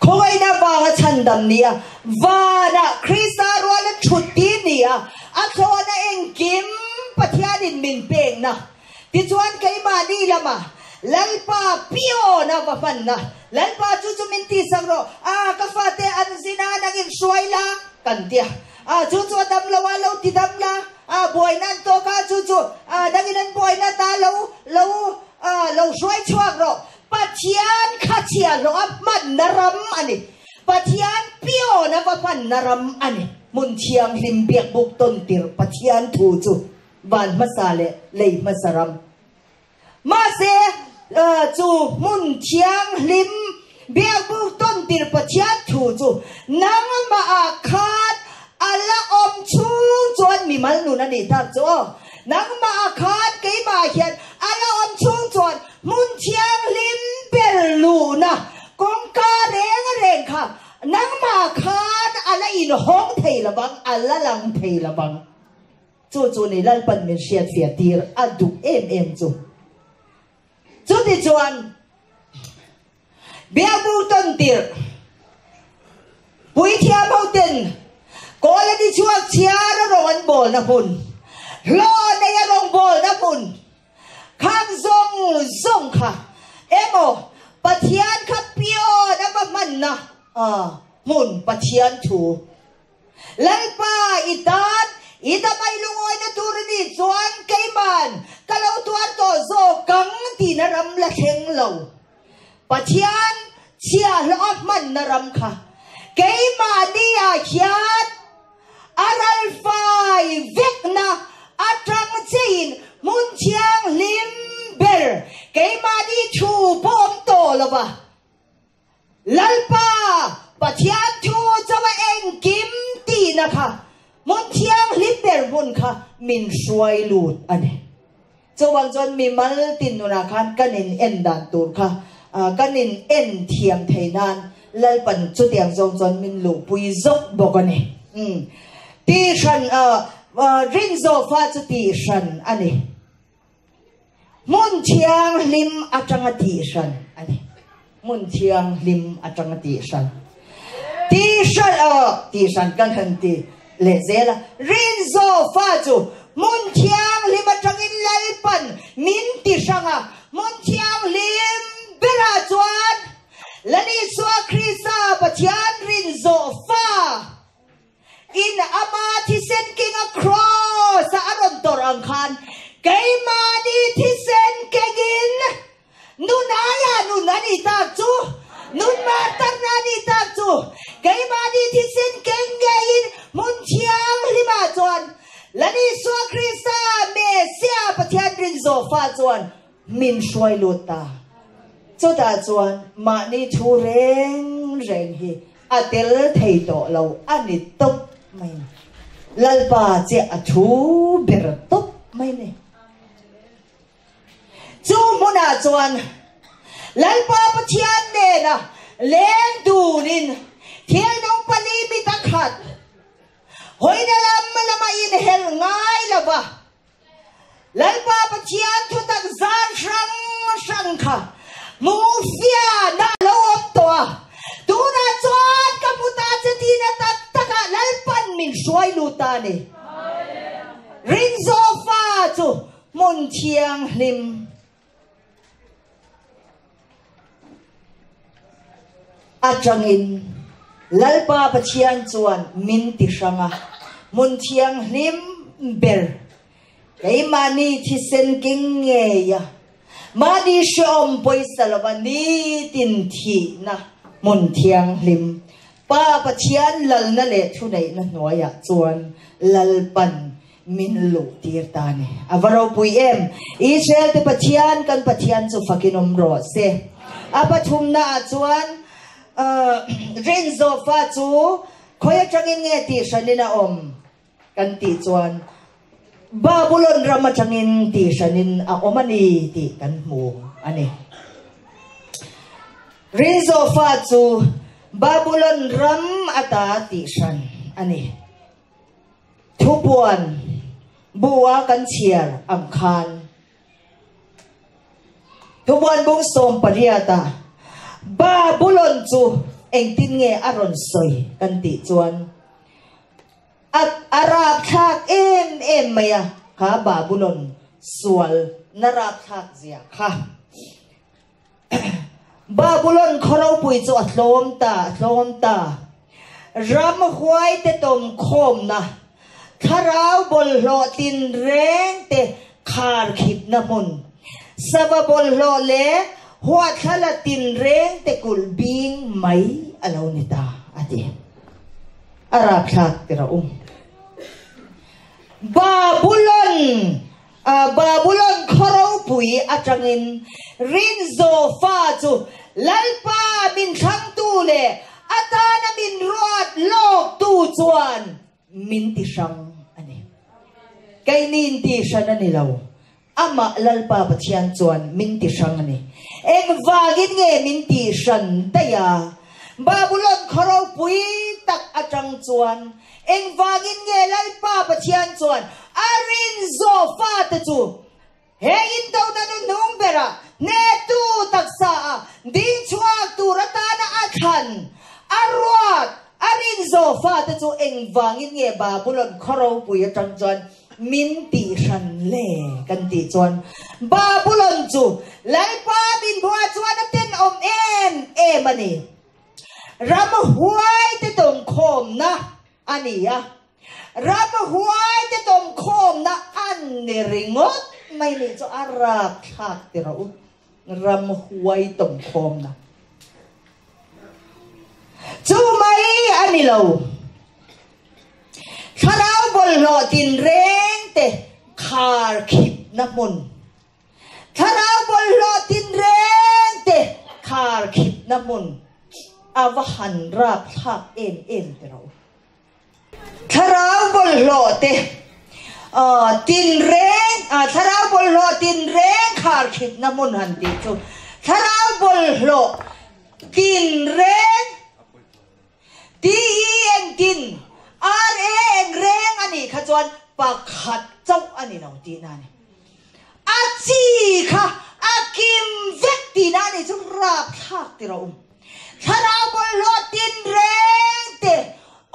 Khawngaihna vanga chhandam ni a, vanah Krista ruala thut ti ni a, a thlawhna engkim Pathianin min pekna. Tichuan keimahni lama Lalpa piawna va hmanna, Lalpa chu chu min tihsak rawh, a ka fate an zin a, nang in hruai la, kan ti a, a chu chu a dam lo a, lo ti dam la, a buaina an tawk a, chu chu a nangin an buaina ta lo lo lo hruai chhuak rawh, Pathian kha chhiahhlawh a hmanna ram a ni. Pathian piawn a va hmanna ram a ni. Hmun thianghlim biakbuk tawn tir Pathian thu chu van hmasa leh lei hmasa ram. Mahse, chu hmun thianghlim biakbuk tawn tir Pathian thu chu nangmah ah khan a la awm chhung chuan mimal nun a nih tak chu aw. Nangmah ah khan keimah ah hian a la awm chhung chuan Hmun thianghlim ber luhna kawngka reng reng kha nangmah khan a la inhawng thei lo vang, a la lang thei lo vang. Chu chu ni Lalpan min hriatfiah tir a duh em em chu. Chutichuan Biakbu tawn tirh Puithiam hoten kawl a ni chhuak chhiar a rawng an bawlna hmun, hlawh nei a rawng bawlna hmun, Khang zawng zawng kha emaw Pathian kha pion a va hmanna hmun Pathian thu Lalpa i tan i damai lungawina tur a nih chuan keiman ka lo tuar tawh zawk ang tina ram la thleng lo. Pathian chhiahhlawh a hmanna ram kha keimahni ah hian a ral fai vekna atang chein hmun thianghlim ber keimahni thu pawh awm tawh lo va, Lalpa Pathian thu chawa engkim tihna kha hmun thianghlim ber hmun kha min hruai lut a ni. Chuvang chuan mimal tin nunah khan kan in en dan tur kha kan in en thiam thei nan Lalpan chutiang zawng chuan min luhpui zawk bawk a ni. Tihhran rinzawh fa chu tihhran a ni. Hmun thianghlim atanga tihhran a ni. Hmun thianghlim atanga tihhran. Tihhran aw, tihhran kan han ti leh zel a. Rinzawh fa chu hmun thianghlim atangin Lalpan min ti hrang a, hmun thianghlim berah chuan Lal Isua Krista Pathian rinzawh fa In ama thisen kenga cross a a rawn tawrh ang khan keimahni thisen kengin nun aia nun a nih tak chu, nun martarna a nih tak chu, keimahni thisen keng ngeiin hmun thianghlimah chuan Lal Isua Krista Messiah Pathian rinzawh fa chuan min hruai lut ta. Chutah chuan mahni thu reng reng hi a tel thei tawh lo a ni tawp mai ni. Lalpa chiah a thu ber tawp mai ni. Chu hmunah chuan Lalpa Pathian nena leng dunin thil nung pali mit a khat. Hawina lam lama inhel ngai lo va. Lalpa Pathian thutak zan hrang hrang kha hmuhfiahna a lo awm tawh a, tunah chuan ka hmu ta che tihna tak takah Lalpan min hruai lut ta a ni. Rinzawfa chu hmun. Thianghlim atangin Lalpa Pathian chuan min ti hrang a, Hmun Thianghlim ber keimahni thisen keng ngeia mahni hrehawm pawisa lova nitin thihna Hmun Thianghlim Pa Pathian lalna leh thuneihna hnuaiah chuan Lalpan min luhtir ta a ni. A va ropui em! Israel te Pathian, kan Pathian chu fakin awm rawh se. A pathumnaah chuan Rinzawh fa chu khawi atangin nge tih hranin a awm kan tih chuan Babulon ram atangin tih hranin a awm a ni tih kan hmu a ni. Rinzawh fa chu Babulon ram ata tih hran a ni. Thupuan bu a kan chhiar ang khan Thupuan bung 18 ah Babulon chu engtin nge a rawn sawi kan tih chuan a a rapthlak em em mai a, kha Babulon sual na rapthlak zia kha. Babulon khaw ropui chu a tlawm ta, a tlawm ta. Ram huaite tawm khawmna, thlarau bawlhhlawh tinreng te khar khipna hmun, sava bawlhhlawh leh huatthlala tinreng te kulh bing mai a lo ni ta, a ti. A rapthlak tir a um. Babulon! Babulon khaw ropui atangin Rinzaw fa chu Lalpa min thlangtu leh a tana min ruat lawktu chuan min ti hrang a ni. Keini inti hran a ni lo, amah Lalpa Pathian chuan min ti hrang a ni. Engvangin nge min ti hran daih a? Babulon khaw ropui tak atang chuan Engvangin nge Lalpa Pathian chuan a rin zawh fate chu he indona nuhnung berah hnehtu taksa a ding chhuak tur atana a thlan, a ruat, a rin zawh fate chu engvangin nge Babulon khaw ropui atang chuan min tih hran le kan tih chuan Babulon chu Lalpa min buah chuan a tenawm em em a ni. Ramhuaite tawmkhawmna a ni a, ramhuaite tawmkhawmna an ni ringawt mai nih chu a rapthlak ti rawh u, ramhuai tawmkhawmna chu mai a ni lo. Thlarau bawlhhlawh tinreng te kharkhipna hmun. Thlarau bawlhhlawh tinreng te khar khipna hmun a va han rapthlak em em ti rawh u. Thlarau bawlhhlawh te tinreng thlarau bawlhhlawh tinreng khar khipna hmun han tih chu thlarau bawlhhlawh tinreng TEN tin RA eng reng a nih kha chuan pakhat chauh a ni lo tihna a ni. A chi kha a kim vek tihna a nih chu rapthlak ti rawh u. Thlarau bawlhhlawh tin reng te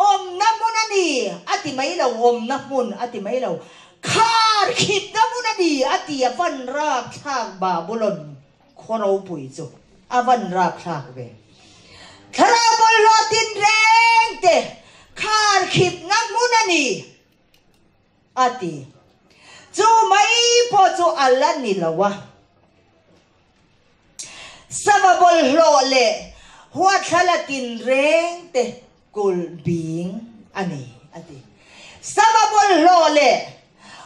awmna hmun a ni a ti mai lo, awmna hmun a ti mai lo, khar khipna hmun a ni a ti a van rapthlak Babulon Khaw ropui chu a van rapthlak ve. Thlarau bawlhhlawh tinreng te khar khipna hmun a ni, a ti. Chu mai pawh chu a la ni lo a. Sava bawlhhlawh leh huatthlala tinreng te Kulh bing a ni, a ti. Sava bawlhhlawh leh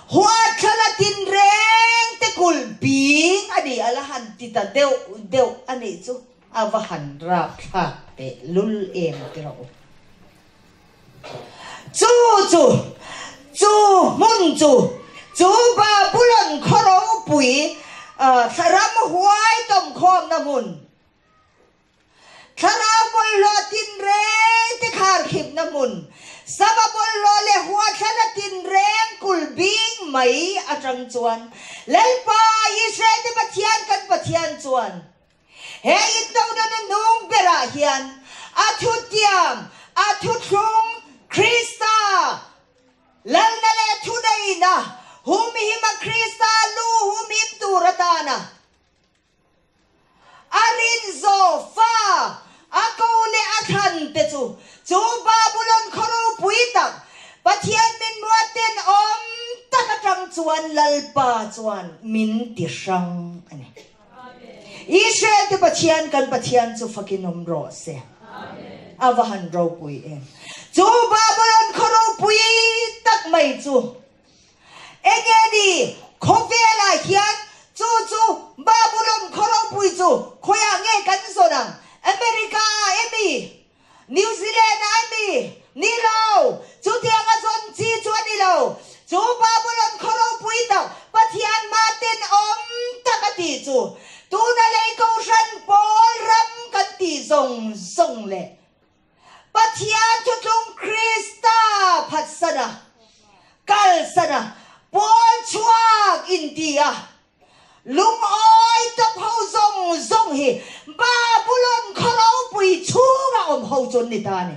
huatthlala tinreng te kulh bing a ni, a la han ti ta deuh deuh a nih chu a va han rapthlak teh lul em ti rawh u. Chu chu, chu hmun chu, chu Babulon khaw ropui ramhuai tawmkhawmna hmun, Thlarau bawlhhlawh tinreng te kharkhipna hmun, sava bawlhhlawh leh huathlana tinreng kulh bing mai atang chuan Lalpa Israel te Pathian kan Pathian chuan he indona nuhnung berah hian a thutiam, a thuthlung Krista Lalna leh thuneihna Humhima Krista lu humhim tur atana a rin zawh fa a ko leh a thlan te chu chu Babulon khaw ropui tak Pathian min muat ten awm tak atang chuan Lalpa chuan min ti hrang a ni. Israel te Pathian kan Pathian chu fakin awm rawh se. A va han ropui em. Chu Babulon khaw ropui tak mai chu enge ni khawvelah hian chu chu Babulon khaw ropui chu khawiah nge kan zawn ang? America ah emi? New Zealand ah emi? Ni lo! Chutiang a zawn chi chu a ni lo. Chu Babulon khaw ropui tak Pathian mah tenawm tak a tih chu tuna lei kohhran pawl ram kan tih zawng zawng leh Pathian thutlung Krista phatsan a, kalsan a, pawl chhuak inti a, lungawi tawp ho zawng zawng hi Babulon khaw ropui chhunga awm ho chu an ni ta a ni.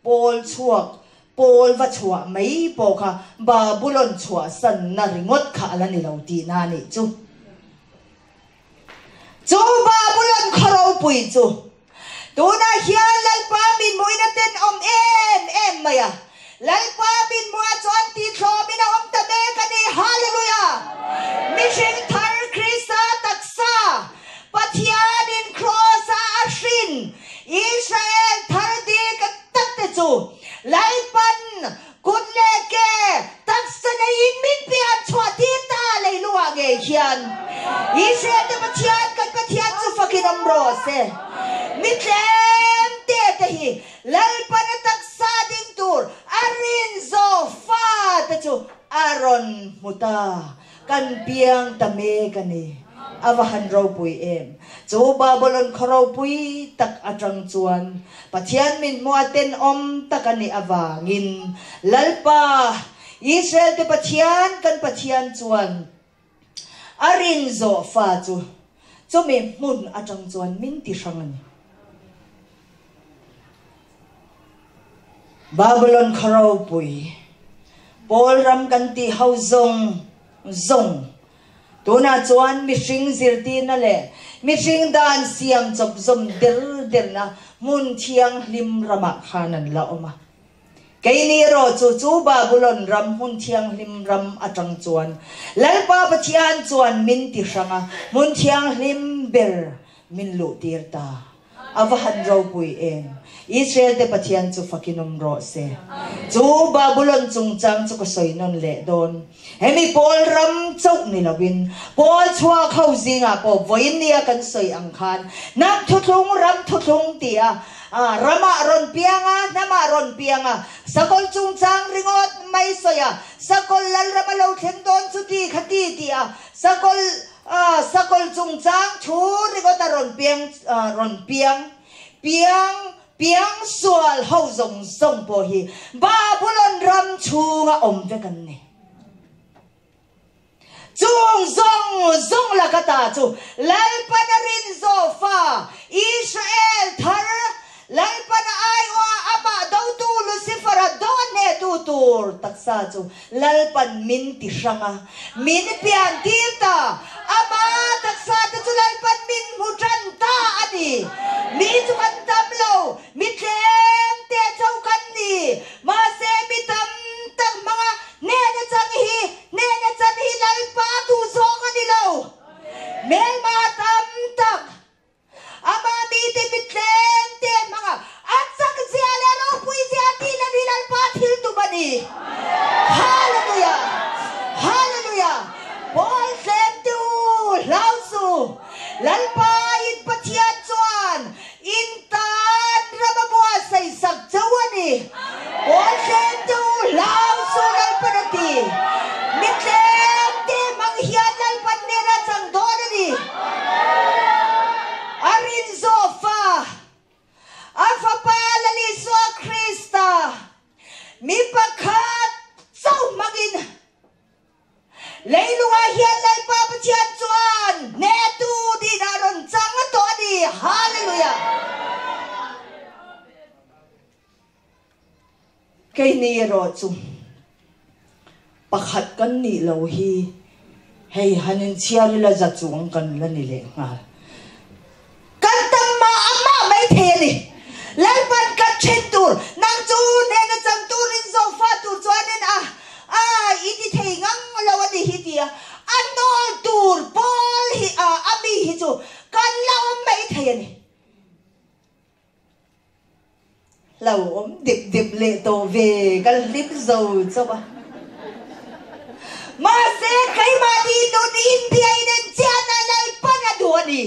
Pawl chhuak, pawl va chhuah mai pawh kha Babulon chhuahsanna ringawt kha a la ni lo tihna a nih chu. Chu Babulon khaw ropui chu tunah hian Lalpa mitmuina tenawm em em mai a, Lalpa mitmuah chuan tithlawmin a awm ta mek a ni. Hallelujah! Mihring thar Krista taksa Pathianin Kraws-a a hrin Israel thar dik tak te chu Lalpan kut leh ke taksa neiin min pian chhuah tir ta leilungah ngei hian Israel te Pathian kan Pathian chu fakin awm rawh se. Mi tlem te te hi Lalpan a taksa ding tur a rin zawh fa te chu a rawn hmu ta. Kan piang ta mek a ni. A va han ropui em! Chu Babylon khaw ropui tak atang chuan Pathian min hmuah tenawm tak a nih avangin Lalpa, Israel te Pathian, kan Pathian chuan a rin zawh fa chu chumi hmun atang chuan min ti hrang a ni. Babylon khaw ropui, Paul ram kan tih ho zawng zawng tunah chuan mihring zirtirna leh mihring dan siam chawp zawm der derna hmun thianghlim ramah khan an la awm a. Keini erawh chu chu Babylon ram hmun thianghlim ram atang chuan Lalpa Pathian chuan min ti hrang a, hmun thianghlim ber min luhtir ta. A va han ropui em! Israel te Pathian chu fakin awm rawh se. Chu Babulon chungchang chu ka sawi nawn leh dawn. Hemi pawl ram chauh ni loin, pawl chhuak ho zingah pawh vawiin nia kan sawi ang khan, hnam thuthlung, ram thuthlung tia ramah rawn piang a, hnamah rawn piang a, sakawlh chungchang ringawt mai sawi a, sakawlh lalram a lo thleng dawn chuti khati tia sakawlh A sakawlh chungchang thu ringawt a rawn piang rawn piang piang piang sual ho zawng zawng pawh hi Babulon ram chhunga awm vek an ni. Chung zawng zawng laka ta chu Lalpana rin zawh fa Israel thar Lalpana aiawha amah dotu Lucifer-a do a hnehtu tur taksa chu Lalpan min ti hrang a, min pian tir ta. Ama taksa te chu Lalpan min hmu tan ta a ni. Mi chu kan tam lo, mi tlem te cho kan ni. Mahse mi tam tak hmanga hnehna chang hi, hnehna chan hi Lalpa duh zawng a ni lo. Hmelma tam tak. Amah mite mi tlem te hmanga a chak zia leh a ropui zia tih lan hi Lalpa thil tum a ni. Hallelujah! Hallelujah! Pawl tlem te u, hlau su! Lalpa in Pathian chuan in tan ram a buatsaih sak chauh a ni. Pawl tlem te u, hlau su Lalpan a ti. Mi tlem te hmang hian Lalpan nen a chang dawn a ni. A rin zawh fa, a Fapa Lal Isua Krista mi pakhat chauh hmangin leilungah hian Lalpa Pathian chuan hnehtu dinah rawn chang a tawh a ni. Hallelujah! Keini erawh chu. Pakhat kan nih lo hi hei han inchhiar ila za chuang kan la ni leh nghal. Kan tam mah a mah mai thei a ni. Lalpan kan then tur, nang chu hnena chang turin zawh fa tur chuanin a a i ti thei ngang lo a ni hi tia a nawl tur pawl hi a a mi hi chu kan la awm mai thei a ni. Lo awm dip dip leh tawh ve ka hlim zo chauh a. Mahse keimahni nun India in en chiahna Lalpan a duh a ni.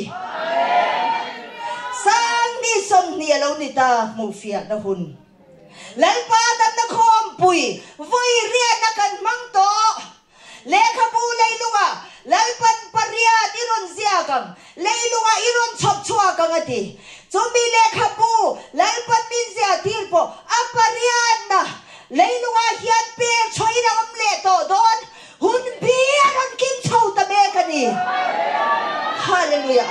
Sangni 20 a lo ni ta hmuhfiahna hun. Lalpa damna khawmpui vawi riahna kan hmang tawh. Lehkhabu leilungah Lalpan pariat i rawn ziak ang, leilungah i rawn chhawp chhuak ang a ti. Chumi lehkhabu Lalpan min ziahtir pawh a pariatna leilungah hian per chhuahin a awm leh tawh dawn. Hun bi a rawn kim chho ta mek a ni. Hallelujah!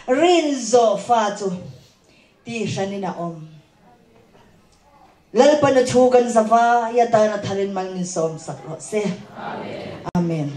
Rin zawh fa chu tihranin a awm. Lalpan a thu kan zavai atana tharin mal min sawmsak rawh se. Amen.